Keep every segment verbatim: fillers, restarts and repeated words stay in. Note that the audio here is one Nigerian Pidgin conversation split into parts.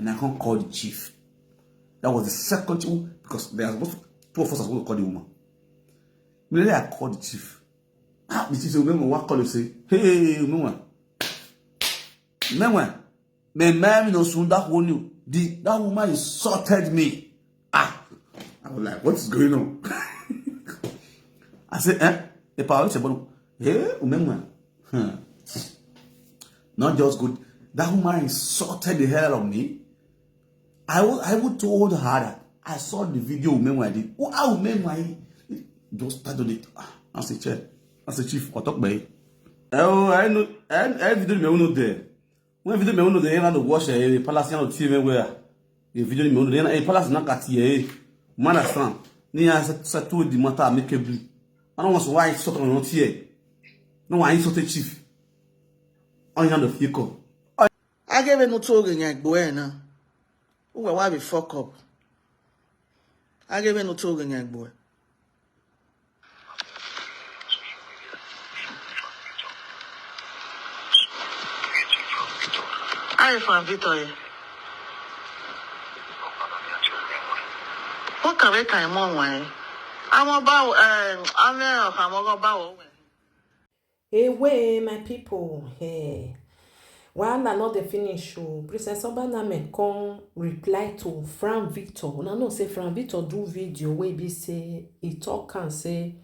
And I can't call the chief. That was the second thing because there are supposed to, two of us are supposed to call the woman. Immediately I called the chief. Ah, the chief said, "Umenwa, what call you say? Hey, Umenwa. Umenwa. Me, me, me, no, soon that one you. The, that woman insulted me." Ah, I was like, "What is going on?" I said, "Eh? The power is about, hey, Umenwa." Hmm. Not just good. That woman insulted the hell out of me. I would, I would told her that I saw the video Umenwa did. Oh, how Umenwa just started it. Ah, as a chair, as a chief, I talk about it. Oh, I know, I, I video me know there. When video me know there, I know watch a palace, you know, T V where the video me know there, a palace not got here. Man, I stand. Ni I settle the matter amicably. I don't want to why sort of not here. No, I insult the chief. On hand of you call. Agebe no to oge nya egbo e na. Uwe wa be fuck up. Agebe no to oge nya egbo e. Aye from Victor ye. What can we time on why? I'm about, um, I'm there, I'm about. Away, my people. Hey. Wahala no dey finish o. Princess Obaname come reply to Frank Victor. Una know say Frank Victor do video wey be say e talk am say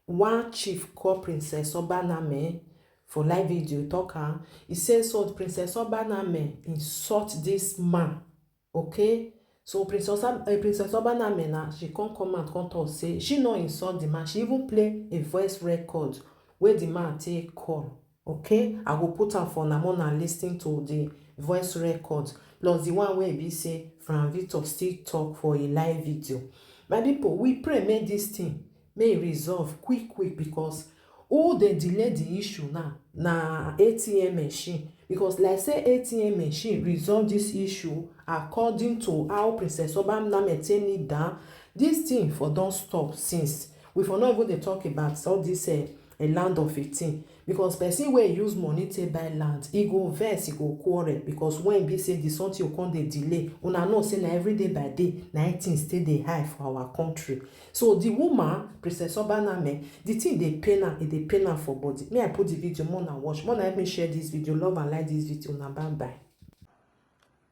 one chief call Princess Obaname for live video talk am. E say so Princess Obaname insult this man. Okay, so Princess Ob- uh, Princess Obaname na she come come out come talk say she no insult the man. She even play a voice record where the man take call. Okay, I go put am for una, una listen to the voice record plus the one where be say Frank Victor still talk for a live video. My people, we pray make this thing may resolve quick quick because who dey delay the issue now na A T M machine, because like say A T M machine resolve this issue according to how Princess Obaname take kneel down, this thing for don stop since. We for no even dey talk about all this uh, a land of a thing, because person wey use money take buy land, e go vex, e go quarrel, because when be say the something go come dey delay, una know say na every day by day na things take dey high for our country. So the woman, Princess Obaname, the thing dey pain am, e dey pain am for body. Me, I put the video, more na watch, more na help me share this video, love and like this video. Now bye bye.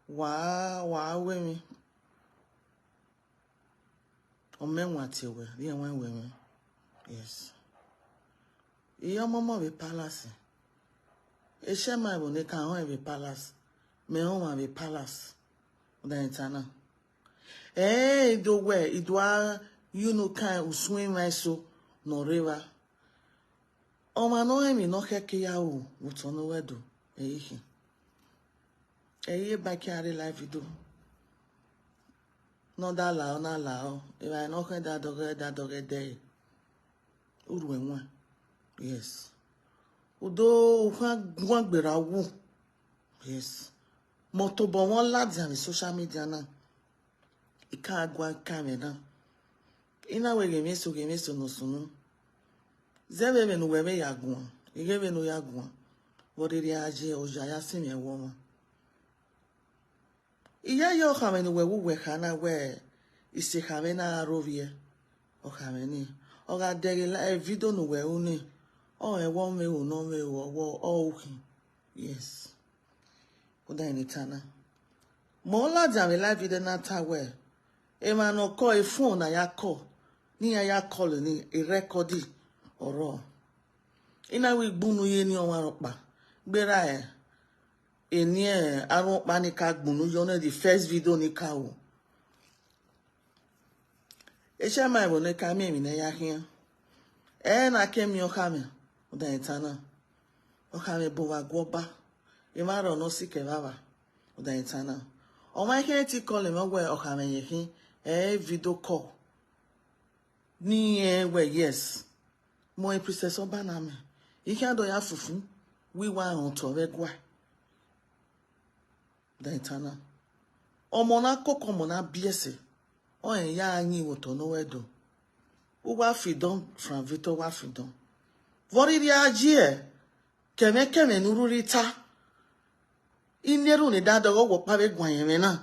Wow, wow, women. Omenwa tewe, the one women. Yes. Iyo momo be palace. Eshe my bone ka hon be palace. Me hon be palace. Then tana. Eh, ido we, ido a, you know, kind of swim my so no river. Oma no emi no keke ya o, uto no wedo. Eh, eh, ba ki are live video. No da la, na la o. If I no can da doge, da doge de. Uru enwa. Yes. Udo, uha gwa gbera wu. Yes. Moto bo won ladi on social media na. Ika agwa kame na. Ina we geme so, geme so no sunu. Zebe be no we me ya gwa. Igebe no ya gwa. Wori ri aje oja ya simi ewo ma. Iya yo kame no we wu we kana we. Ise kame na arovie. O kame ni. O ga dege la e video no we uni. O ewo me o no me o wo o uki. Yes. Uda ni tana. Mo la ja me live video na ta we. E ma no call e phone na ya call. Ni ya ya call ni e record oro. Ina we gbunu ye ni o wa ropa. Gbera e. E ni e arun pa ni ka gbunu yo na the first video ni ka o. Eshe mai bo ne ka mi mi ne ya hian. E na ke mi o ka mi. Uda ni tana. O ka mi bo wa gwo ba. E ma ro no si ke baba. Uda ni tana. O ma ke ti call me we o ka mi ye hin. E video call. Ni e we yes. Mo e Princess Obaname. I ke do ya fufu. Wi wa on to we gwa. Uda ni tana. Omo na koko mo na biese. O e ya anyi wo to no we do. U wa fi don, Frank Victor wa fi don. Vori ri aji e. Keme keme nuru rita. Ineru ni da dogo wo pa be gwan yeme na.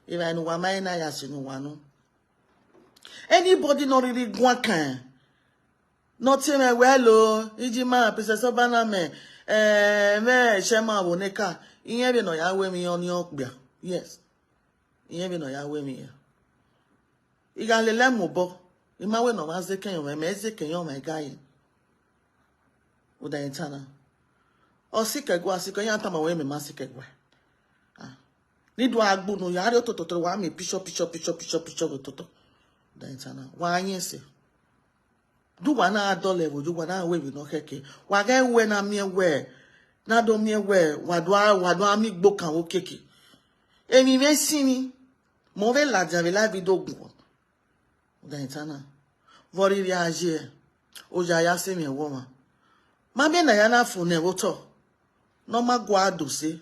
If I know what my na ya sinu wanu. Anybody not really guakan. Not say me well, oh, Ijima, Princess Obana me, eh, me, Shema, Woneka. Iye be no ya we mi on your beer. Yes. Iye be no ya we mi ya. Iga lele mo bo. Ima we no ma ze ken yo me, me ze ken yo me guy. Uda intana. O si ke gwa, si ke ya tama we me ma si ke gwa. Ah. Ni do agbu no ya re to to to wa mi pisho, pisho, pisho, pisho, pisho to to. Uda intana. Wa yin se. Do wa na do level, do wa na we we no keke. Wa ge we na mi we. Na do mi we, wa do a, wa do a mi gbo kan wo keke. Emi me sini. Mo ve la dia ve la video gun. Uda intana. Vori reagir. O ja ya se mi wo ma. Ma be na ya na fun ne wo to. No ma gwa do se.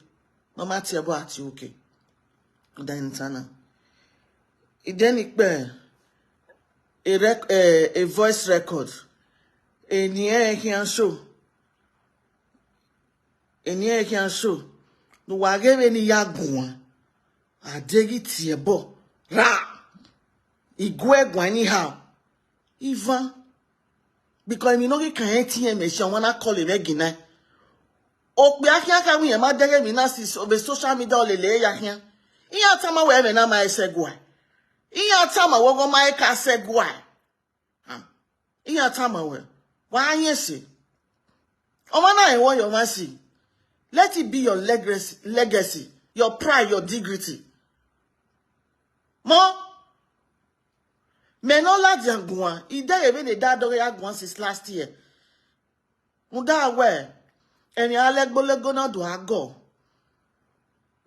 No ma tie bo ati oke. Uda intana. Ideni pe a rec, eh, a voice record. Eni e hian show. Eni e hian show. No wa ge be ni ya gun. Adegi tie bo. Ra. Igwe gwa anyhow. Ivan. Because mi no get kan A T M machine, I wanna call him again. Okpe akia ka mi ma dege mi na si so be social media o lele ya kia. Iya tama we me na ma ese gwa. Iya tama wo go ma e ka se gwa. Ah. Iya tama we. Wa yin se. O ma na e wo yo ma si. Let it be your legacy, legacy, your pride, your dignity. Mo, me no la di aguan. I dey even dey da dog aguan since last year. Mo da we. Emi alegbolego na do ago.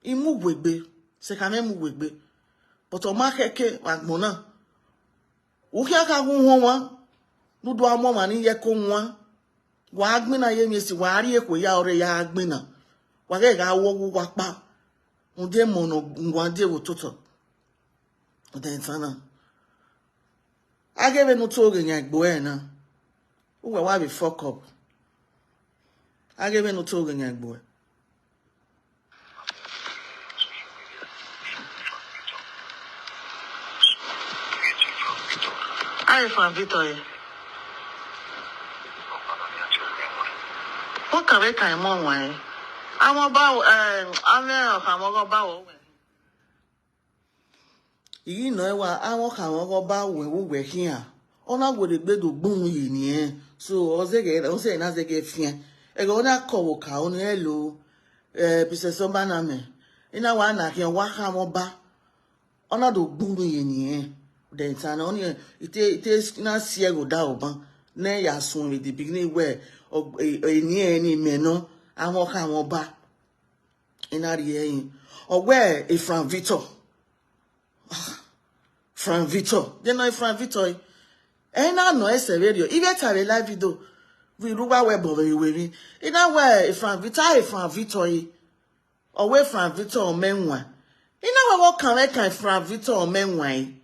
Imu wegbe. Se ka me mu wegbe. But o ma keke agbon na. Ukia ka gun won wa. Nu do amo ma ni ye ko wa. Wa agbin na ye mi si wa ri e ko ya ore ya agbin na. Wa ge ga wo wu wa pa. Mo de mo no ngwa de wo toto. Uda intana. Agebe no to ge nya gbo e na. Uwe wa be fuck up. Agebe no to ge nya gbo e. Aye, from Victor, eh? What can we kind more wine? I'm about, um, I'm there, I'm about. Iyi no ewa awon ka won go ba we wo we hian. Ona wo de gbe do gbun yi ni e. So o ze ge, o ze na ze ge fian. E go na ko wo ka o ni hello. Eh, Princess Obana me. Ina wa na hian wa ka won ba. Ona do gbun yi ni e. Then tan oni ite ite na si e go da oban. Ne ya sun with the beginning where o e ni e ni me no. Awon ka won ba. Ina ri eyin. Owe e Frank Victor. Frank Victor. They know Frank Victor. E na no e se radio. Ibe ta be live video. We ruwa we bo we we. Ina we e Frank Victor, e Frank Victor e. Owe Frank Victor o menwa. Ina we wo kan we kan Frank Victor o menwa e.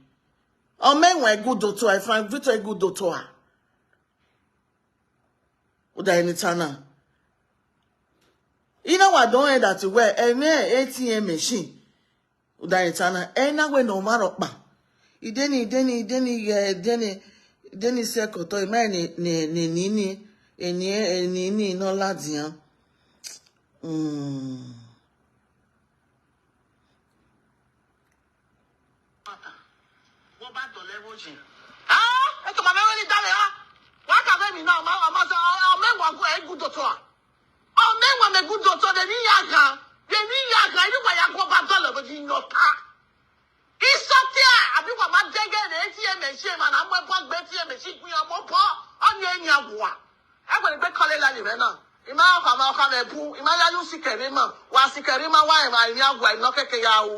O menwa e good doctor, e Frank Victor e good doctor a. Uda ini tana. Ina wa don e that we e me A T M machine. Uda ini tana. E na we no ma ro pa. Ideni, ideni, ideni, eh, ideni, ideni se koto, ima ni, ni, ni, ni, ni, eni, eni, ni, no la dian. Mm. Wọ́n bá dọ̀lẹ́ wọ́n jẹ. Ah, ẹ tó máa mẹ́rin ní dálẹ̀ á. Wọ́n á kàwé mi náà, ọmọ, ọmọ sọ, ọmọ ẹ̀wọ̀n àgọ́ ẹ̀ gùn dọ̀tọ̀ à. Ọmọ ẹ̀wọ̀n mi gùn dọ̀tọ̀, lè ní ìyá gan. Lè ní ìyá gan, inú wàyà kó bá dọ̀lẹ̀ bó ti yàn ká. Ìsọtí à, àbí wọ́n máa dẹ́gẹ́ rẹ̀, A T M ẹ̀ ṣe, màá náà mú ẹ̀bọ́n gbé A T M ẹ̀ ṣe gbin ọmọ bọ́, ọ́ ní ẹ̀yìn àwọ̀ à. Ẹ kò ní gbé kọ́lé lálẹ́ rẹ̀ náà. Ìmá ọkọ̀ àmọ́ ọkọ̀ rẹ̀ bú, ìmá yá ló sì kẹ̀rí mọ̀, wà á sì kẹ̀rí mọ̀ wá ìmọ̀ àìní àwọ̀ àìná kékeré yà wò.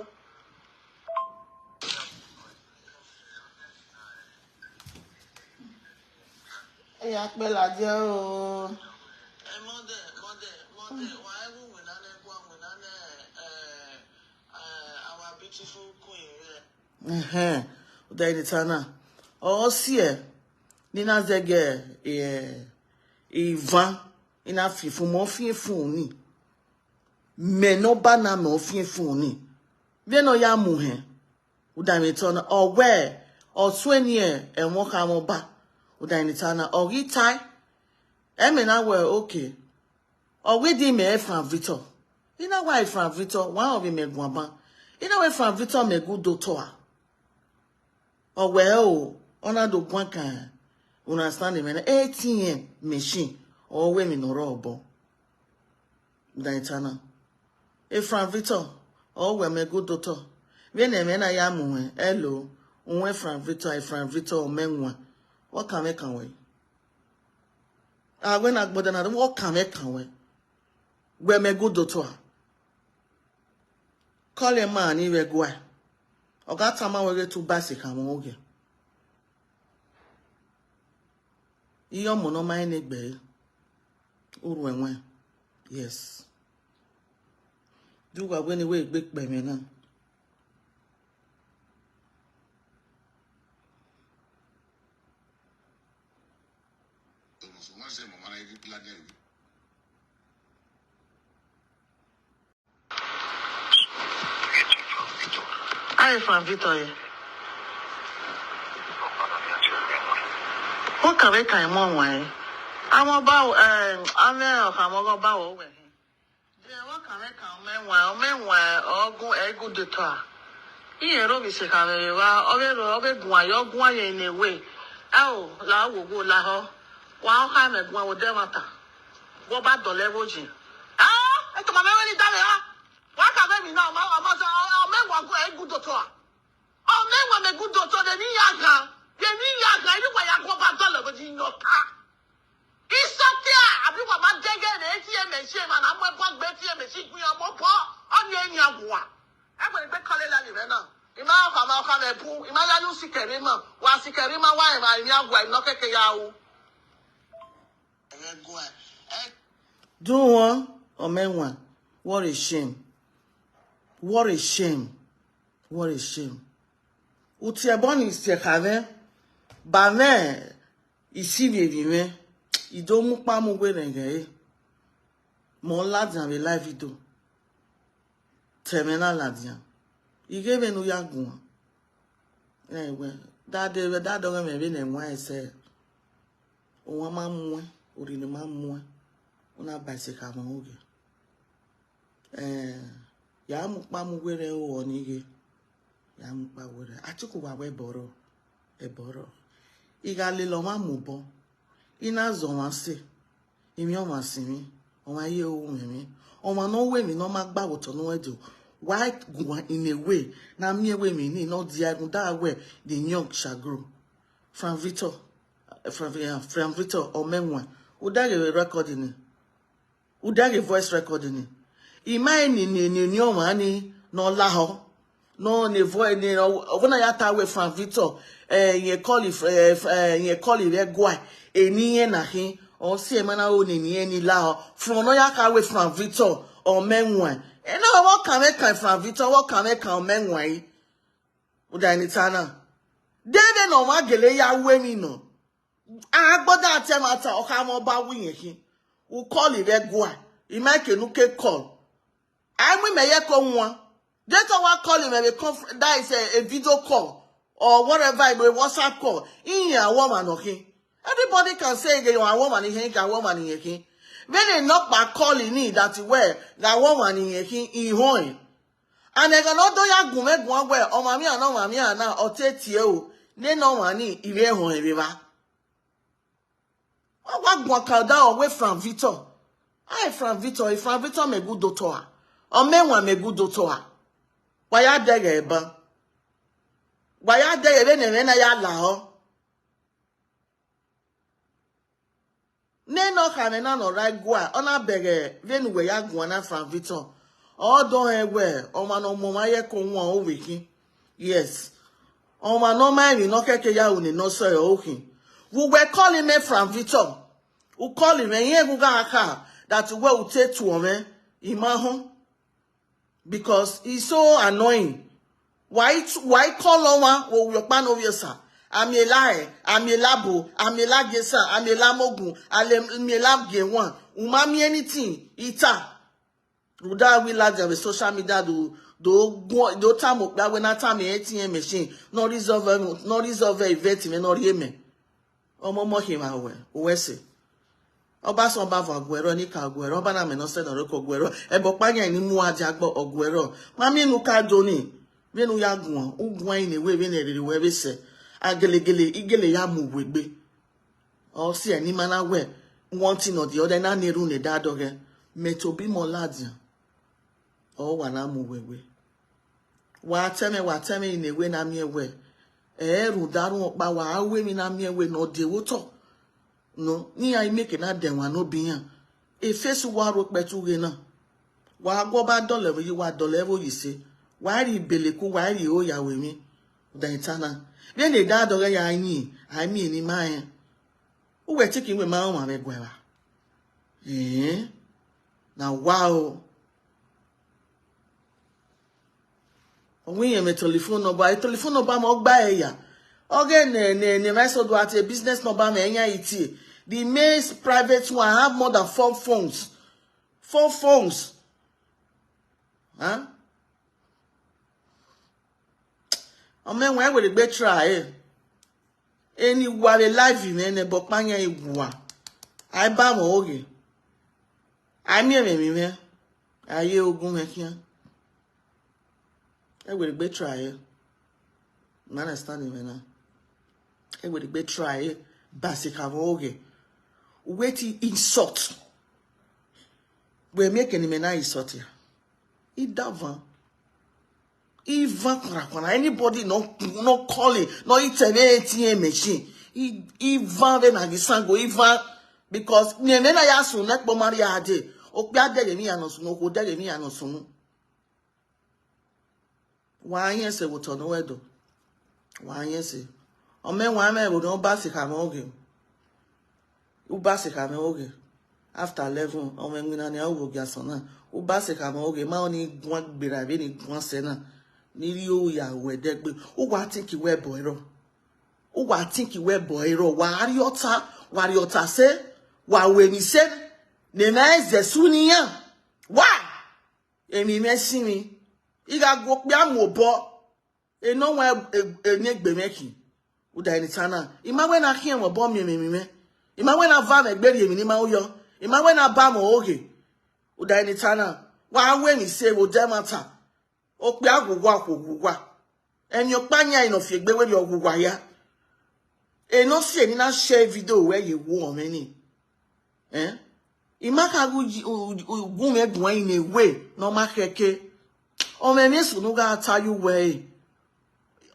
Eya pẹ́ la jẹ́ o. Ẹ mọ́dẹ̀, mọ́dẹ̀, mọ́dẹ̀, wà á wù wì lálẹ́, wà wì lálẹ́, ẹ̀, ẹ̀, our beautiful queen rẹ̀. Ẹhẹn, ó dá ẹni tán náà. Ọ̀hún sí ẹ̀, nínú azẹ́gẹ̀ ẹ̀, ìvan, iná fìfún mọ́ fífún ni. Meno bana me ofie fun ni. Ve no ya mu he. Udamitona, or where, or Swenier, and Wakamoba, Udamitana, or Gitai, Emina were okay. Or we di me Frank Victor. You know why Frank Victor? One of him me guamba. You know why Frank Victor me good doctor? Or well, ona do guankan. Understand him? An A T M machine. Or we me no robo. Daitana. E Frank Victor. Or we me good doctor. When a man I am. Hello. Unwe Frank Victor, e Frank Victor, or men one. What can we can we? Ah, when I but another, what can we can we? We me good doctor. Call a man, he will go. Oga Tama will get to basic and won't get. Iyo mono my neck be. Urwenwe. Yes. Do what when we big by me now. Aye, Frank Victor, eh? Wọ́n kàwé ka ìmọ̀ wọn, eh? Àwọn báwo, eh, àwọn ọ̀kà àwọn ọgọ́ báwo wẹ̀? Jẹ́ wọ́n kàwé ka ọmọ ẹ̀wọ̀n, ọmọ ẹ̀wọ̀n ọgún ẹ̀gún dètò à. Ìyẹn ló fi ṣe kàwé wa, ọbẹ̀ rọ, ọbẹ̀ gùn ayọ̀, gùn ayẹ̀ in a way. Ẹ ò, làá wò wò láhọ́. Wà á kà mẹ́gun àwọn dẹ́wọ̀n tà. Wọ́n bá dọ̀lẹ́ wò jì. Ah, ẹ tọ́ màmá ẹ̀wẹ̀ ní dáre ha. Wà á kàwé mi náà, ọmọ, ọmọ sọ, ọmọ ẹ̀wọ̀n ọgún ẹ̀gún dètò à. Ọmọ ẹ̀wọ̀n mẹ́gun dètò, dẹ̀ ní yàgàn. Dẹ̀ ní yàgàn, ẹni wà yà kó bá dọ̀lẹ́ wò jì yàn ká. Ìsọtí à, àbí wà má dẹ́gẹ́ rẹ̀, etí ẹ̀ mẹ̀ ṣe, màá mú ẹ̀kọ́ gbé etí ẹ̀ mẹ̀ ṣe gbìyànjú mọ́ bọ́, ọ́ ní ẹ̀yìn àgùwà. Ẹ pẹ̀lú pé kọ́lé lálẹ́ rẹ̀ náà. Ìmá ọkọ̀ àmà ọkọ̀ rẹ̀ bú, ìmá yáyú sí kẹ̀rí mọ̀, wà sí kẹ̀rí mọ̀ wá ìmá ìní àgùwà ìná kékeré yá o. Do one, or men one. What a shame. What a shame. What a shame. Uti eboni isekave, bane isivi vime, ido mu pa mu gwe renge e. Mo ladian ve live ido. Temena ladian. Ige ve nu ya guan. Ewe, dade ve, dade ve me ve ne nwa ese. Owa ma mu e, ori ni ma mu e. Una ba se ka mo oge. Eh, ya mu pa mu were o onige. Ya mu pa were. Atiku wa we boro. E boro. Iga le lo ma mu bo. Ina zo wa se. Imi o ma si mi. O ma ye o me mi. O ma no we mi no ma gba wo to no we do. Why go in a way? Na mi we mi ni no di agun da we the young shall grow. Frank Victor, eh, Frank, eh, Frank Victor or men one. Udage recording. Udage voice recording. Ima ni ni ni ni o ma ni no laho. No ni voice ni o na ya ta we Frank Victor. Eh, ye call if eh, eh ye call if e gwa. E ni ye na hin. O si e mana o ni ni e ni laho. From no ya ka we Frank Victor or men one. E no what can make Frank Victor, what can make men one. Uda ni tana. Dede no ma gele ya we mi no. Agboda atemata oka mo ba wi yen kin. U call ive gua. I make nu ke call. I mi me ye ko won. Dede wa call me be conf- that is a, a video call or whatever, a WhatsApp call. In ya wo ma no kin. Everybody can say again, a woman in here, a woman in here. When they knock back calling me that way, that woman in here, in home. And they gonna do ya gume gume, oh, mommy, I know, mommy, I know, or tete you, ne no money, if you home, river. Oh, what guan kada away from Victor? I from Victor, if from Victor, me good daughter. Or me one, me good daughter. Why are they, eh, ba? Why are they, eh, when, when I allow? Ne no kane na no right gua. Ona bege venu we ya guana Frank Victor. O do he we, o ma no mo ma ye ko won o wiki. Yes. O ma no ma mi no keke ya uni no so yo okin. We were calling me Frank Victor. U call him, eh, ye gu ga aka. That we u te tu o me. Ima ho. Because it's so annoying. Why, why call on one wo yo pa no yo sa? Amiela e, amiela bo, amiela gesa, amiela mogun, ale- amiela ge one. Uma mi anything, ita. Uda we la the social media do Do go do time up that when I time A T M machine. No resolve no resolve event me no reme. Omo mo him awe. Uwese. Oba so ba va guero ni ka guero. Oba na me no se no ko guero. E bo pa nya ni mu aja gbo oguero. Mami nu ka do ni. Venu ya guan. U guan ni we venu ri we be se. Agelegele igele ya mu we gbe. O si e ni mana we. One thing or the other na neru ne da doge. Me to be more ladian. O wa na mu we we. Wa teme wa teme in a way na mi we. E ru daru opa wa awe mi na mi we no de woto. No, ni I make na den wa no biyan. E fesu wa ro pe tu ge na. Wa go ba dole we wa dole wo yi se. Wa ri beleku wa ri o ya we mi. Da itana. Be ne da doge ya ni. Ai mi ni ma en. Uwe tiki we ma o ma me gwe wa. Eh? Na wow. Onwe ye me telephone number. A telephone number mo gba eya. Oge ne ne ne my so do at a business number me enya iti. The main private one have more than four phones. Four phones. Huh? Ome we we gbe try. Eni wa le live me ne bo pa yen igwa. Ai ba mo oge. Ai mi eme mi me. Aye ogun me kian. E we gbe try. Man understand me na. E we gbe try. Basi ka mo oge. Wetin insult. We make any me na insult ya. I davan. Ivan Krakwana. Anybody no no calling, no intervene A T M machine. I Ivan ve na gisango Ivan because me me na ya sun na po Maria ade. O pe ade mi ya no sun, o ko de mi ya no sun. Wa yen se wo to no we do. Wa yen se. O me wa me wo no ba se ka mo oge. U ba se ka me oge. After eleven, o me ngina ni a wo gi asan na. U ba se ka me oge. Ma o ni gwan gbera be ni gwan se na. Ni ri o ya we de gbe. U wa think we bo ero. U wa think we bo ero. Wa ri ota, wa ri ota se, wa we mi se. Ne me eze su ni ya. Wa! Emi me si mi. I ga go pe amu obo. E no we e ne gbe me ki. U da ni tana. I ma we na ki en obo mi mi mi me. I ma we na va me gbe ri emi ni ma uyo. I ma we na ba mo oge. U da ni tana. Wa we mi se wo de mata. O pe agugwa agugwa. Emi o pa nya ino fi egbe we ri ogugwa ya. E no si eni na share video we ye wo me ni. Eh? I ma ka gu gun me gun in a way no ma keke. O me mi sunu ga tell you we.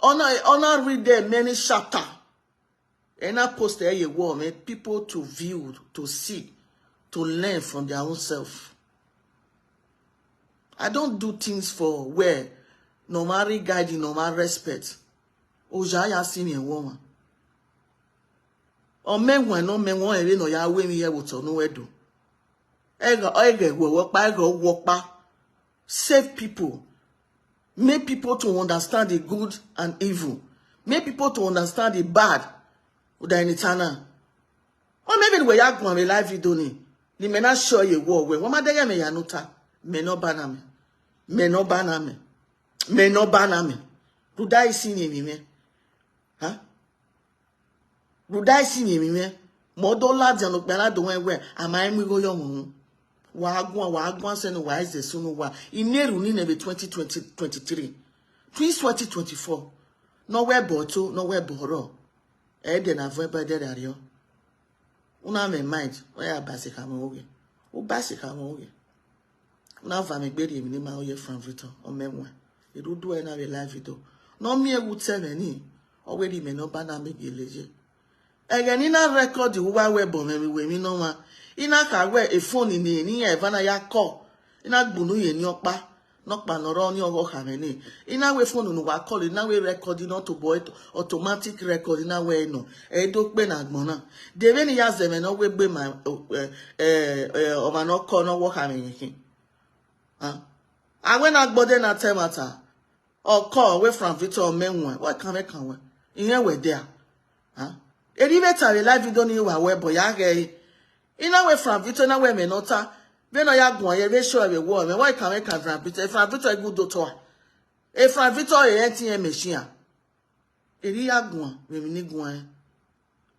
Ona ona read there many chapter. And I post there ye wo me people to view, to see, to learn from their own self. I don't do things for where no matter regarding no matter respect. Oja ya si mi woman. O me wan no me won ere no ya we mi ye wo to no we do. Ego ego wo wo pa ego wo pa. Save people. Make people to understand the good and evil. Make people to understand the bad. Uda ni tana. O me be we ya gun me live video ni. Ni me na show ye wo we. Wo ma de ye me ya nuta. Me no bana me. Me no bana me. Me no bana me. Ruda isi ni mi me. Ha? Ruda isi ni mi me. Mo do la dia no pe la do we we. Ama emi go yo mo. Wa agun wa agun se no wa eze sunu wa. Ineru ni nebe twenty twenty twenty-three. Twins twenty twenty-four. No we boto, no we boro. E de na vo e be de dario. Una me mind. O ya basi ka mo oge. U basi ka mo oge. Una va me gberi emi ni ma oye Frank Victor o me nwa. Iru du e na be live video. No mi e wu te me ni. O we ri me no ba na me geleje. Ege ni na record wu wa we bo me mi we mi no ma. Ina ka we e phone ni ni e va na ya call. Ina gbunu ye ni opa. No pa no ro ni ogo ka me ni. Ina we phone nu wa call, ina we record, ina to boy automatic record, ina we no. E do pe na gbon na. De we ni ya ze me no we gbe ma eh eh o ma no call no wo ka me yin. Ah. Awe na gbode na te mata. O call we Frank Victor me nwa. What can we can we? Iyen we there. Huh? Eri be ta we live video ni wa we bo ya ge. Ina we Frank Victor na we me no ta. Be no ya gun ye be show we wo me. Why can we can Frank Victor? Frank Victor good do to. E Frank Victor e N T M machine. Eri ya gwan, we mi ni gwan.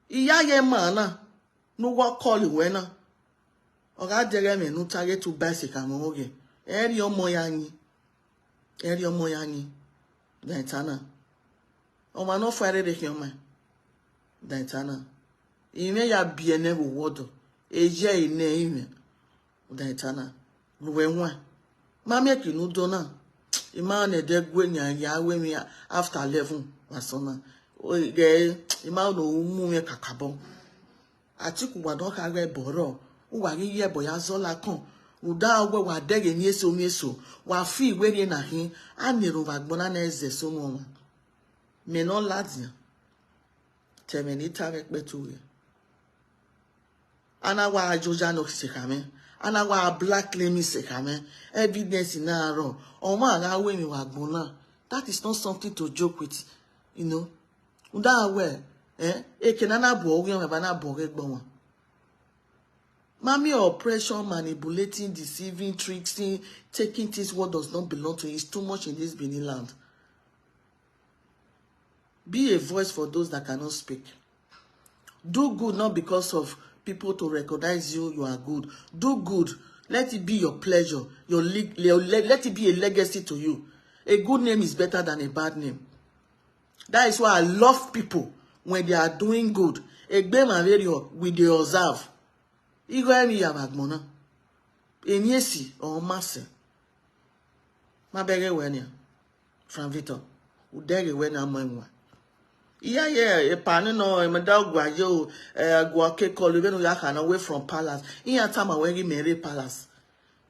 Iya ye ma na. No wa call we na. Oga dere me no target to buy se ka mo oge. Eri omo ya ni. Eri omo ya ni. Daitana. O ma no fare de ki o ma. Daitana. Ime ya biene wo wodo. Eje ine ime. Daitana. Luwe nwa. Ma me ki nu do na. Ima ne de gwe nya ya we mi after eleven. Wasona. O ge ima no mu me kakabo. Atiku wa don ka we boro. U wa gi ye bo ya zola kon. U da we wa dege mi eso mi eso. Wa fi we re na hin. A ne ro wa gbona na eze so no ma. Me no ladian. Te me ni ta me pe tu we. Ana wa ajoja no se kame. Ana wa black lemi se kame. Evidence na ro. O ma ga we mi wa gbona. That is not something to joke with. You know. U da we. Eh? E ke na na bo we me ba na bo re gbo won. Mommy oppression, manipulating, deceiving, tricksing, taking things what does not belong to you is too much in this Benin land. Be a voice for those that cannot speak. Do good not because of people to recognize you, you are good. Do good. Let it be your pleasure. Your, le- your le- let it be a legacy to you. A good name is better than a bad name. That is why I love people when they are doing good. Egbe ma very we dey observe. Igo emi ya bagbona. Emi esi o ma se. Ma bege we ni. Frank Victor. U dege we na mo nwa. Iya ye e pa ni no e ma da gwa yo e gwa ke ko lu be no ya ka na we from palace. Iya ta ma we gi mere palace.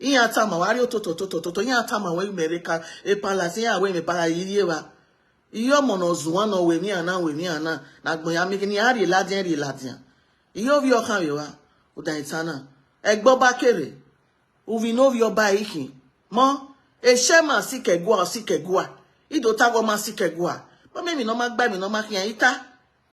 Iya ta ma wa ri ototo toto toto. Iya ta ma we mere ka e palace. Iya we me palace yi ye ba. Iyo mo no zuwa no we mi ana we mi ana. Na gbon ya mi ki ni a ri ladian ri ladian. Iyo vi o kan we wa. U Daitana. Egbo ba kere. U vi no vi o ba ikin. Mo e she ma si ke gwa si ke gwa. I do ta go ma si ke gwa. Mo me mi no ma gba mi no ma kiyan ita.